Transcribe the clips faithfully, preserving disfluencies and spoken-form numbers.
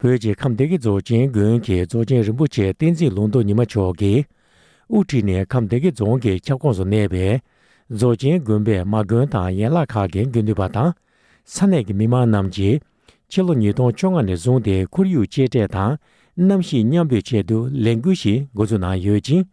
བོད་ཀྱི་ཁམས་སྡེ་དགེ་རྫོགས་ཆེན་དགོན་གྱི་རྫོགས་ཆེན་རིན་པོ་ཆེ་བསྟན་འཛིན་ལུང་རྟོགས་ཉི་མ་མཆོག་གིས་དབུ་ཁྲིད་ནས་ཁམས་སྡེ་དགེ་རྫོང་གི་ཁྱབ་ཁོངས་སུ་གནས་པའི་རྫོགས་ཆེན་དགོན་པའི་མ་དགོན་དང་ཡན་ལག་ཁག་གི་དགེ་འདུན་པ་དང་། ས་གནས་ཀྱི་མི་མང་རྣམས་ཀྱིས་ཕྱི་ལོ་ཉིས་སྟོང་བཅོ་ལྔ་ནས་བཟུང་སྟེ་ཁོར་ཡུག་གཅེས་སྤྲས་དང་གནམ་གཤིས་མཉམ་སྤྱོད་ཆེད་དུ་ལས་འགུལ་ཞིག་འགོ་འཛུགས་གནང་ཡོད་ཅིང་།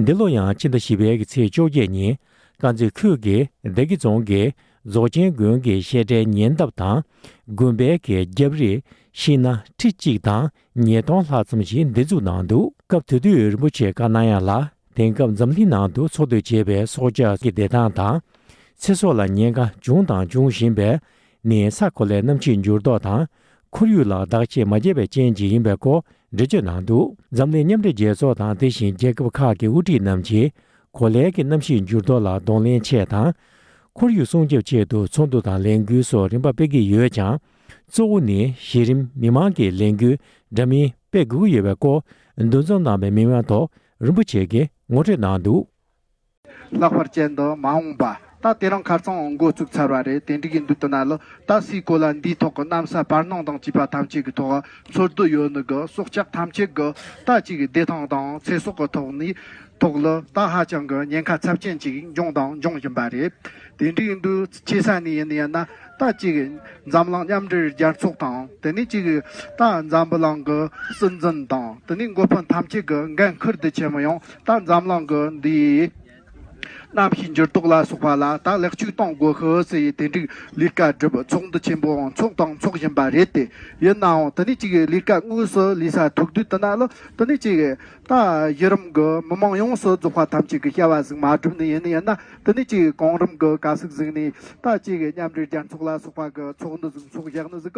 འདི་ལོ་ཡང་ཕྱི་ཟླ་བཞི་པའི་གི་ཚེས་བཅོ་བརྒྱད་ཉིན་དཀར་མཛེས་ཁུལ་གྱི་སྡེ་དགེ་རྫོང་གི་རྫོགས་ཆེན་དགོན་གྱི་བཤད་གྲྭའི་ཉེ་འདབས་དང་དགོན་པའི་གི་རྒྱབ་རི་ཤིང་སྣ་ཁྲི་གཅིག་དང་ཉིས་སྟོང་ལྷག་ཙམ་ཞིག་འདེབས་འཛུགས་གནང་འདུག་སྐབས་དེ་དུས་རིན་པོ་ཆེས་བཀའ་གནང་ཡ་ལ། དེང་སྐབས་འཛམ་གླིང་ནང་དུ་འཚོ་སྡོད་བྱེད་པའི་སྲོག་ཆགས་ཀྱི་བདེ་ཐང་དང་། ཚེ་སྲོག་ལ་ཉེན་ཁ་བྱུང་དང་འབྱུང་བཞིན་པའི་ནི་ས་གོ་ལའི་གནམ་གཤིས་འགྱུར་ལྡོག་དང་། ཁོར་ཡུག་ལ་བདག་གཅེས་མ་བྱས་པའི་རྐྱེན་གྱིས་ཡིན་པའི་སྐོར་འགྲེལ་བརྗོད་གནང་འདུག་འཛམ་གླིང་མཉམ་འབྲེལ་རྒྱལ་ཚོགས་དང་དེ་བཞིན་རྒྱལ་ཁབ་ཁག་གི་དབུ་ཁྲིད་རྣམས་ཀྱིས་གོ་ལའི་གི་གནམ་གཤིས་འགྱུར་ལྡོག་ལ་གདོང་ལེན་ཆེད་དང་། ཁོར་ཡུག་སྲུང་སྐྱོབ་ཆེད་དུ་ཚོགས་འདུ་དང་ལས་འགུལ་སོགས་རིམ་པ་སྤེལ་གྱི་ཡོད་ཀྱང་། གཙོ་བོ་ནི་གཞི་རིམ་མི་མང་གི་ལས་འགུལ་འདྲ་མིན་སྤེལ་དགོས་ཀྱི་ཡོད་པའི་སྐོར་འདུ་འཛོམས་གནང་པའི་མི་མང་ཐོག་རིན་པོ་ཆེ་གིས་ངོ་སྤྲོད་གནང་འདུག་ལྷག་པར་ཅན་དུ་མ་འོངས་པ་ད་དེ་རིང་ཁ་རྩང་འགོ་བཙུགས་ཚར་བ་རེད། དེ་འགྲིག་གི་འདུག་དེ་ན་ལོ་ད་སའི་གོ་ལ་འདིའི་ཐོག་གི་གནམ་ས་བར་སྣང་དང་བཅས་པ་ཐམས་ཅད་ཀྱི་ཐོག་འཚོ་སྡོད་ཡོད་ནི་གི་སྲོག་ཆགས་ཐམས་ཅད་ཀྱི་ད་ཅིག་བདེ་ཐང་དང་ཚེ་སྲོག་གི་ཐོག་ནས་ཐོག་ལ་ད་ཧ་ཅང་གི་ཉེན་ཁ་ཚབས་ཆེན་ཅིག་འབྱུང་དང་འབྱུང་བཞིན་པ་རེད། དེ་འགྲིག་གི་འདུག་ཆེ་ས་ནས་ཡིན་ན་ཡིན་ན་ད་ཅིག་འཛམ་གླིང་མཉམ་འབྲེལ་རྒྱལ་ཚོགས་དང་དེ་ནས་ཅིག་ད་འཛམ་བུ་གླིང་གི་སྲིད་འཛིན་དང་དེ་ནས་འགོ་དཔོན་ཐམས་ཅད་ཀྱི་འགན་འཁུར་དུ་ཆེ་མི་ཡོང་ད་འཛམ་གླིང་གི་འདིའི། གནམ་གཤིས་འགྱུར་ལྡོག་ལ་སོགས་པ་ལ་ད་ལེགས་བཅོས་གཏོང་དགོས་ཤི་ཟེར་ཡི་དེ་འགྲིག་ལས་ཀ་སྒྲུབ་ཚོགས་འདུ་ཆེན་པོའང་འཚོགས་དང་འཚོགས་བཞིན་པ་རེད་དེ། ཡིན་ནའང་དེ་ནས་ཅིག་ལས་ཀ་དངོས་སུ་ལས་ས་ཐུག་དུས་དེ་ན་ལོ་དེ་ནས་ཅིག་ད་གཞི་རིམ་གྱི་མི་མང་ཡོངས་སུ་རྫོགས་པ་ཐམས་ཅད་ཀྱི་བྱ་བ་ཟིག་མ་བསྒྲུབས་ནས་ཡིན་ན་ཡིན་ན་དེ་ནས་ཅིག་གོང་རིམ་གྱི་ག་ཟིག་ཟིག་ནས་ད་ཅིག་མཉམ་འབྲེལ་རྒྱལ་ཚོགས་ལ་སོགས་པ་གི་ཚོགས་འདུ་ཟིག་འཚོགས་བཞག་ནི་ཟིག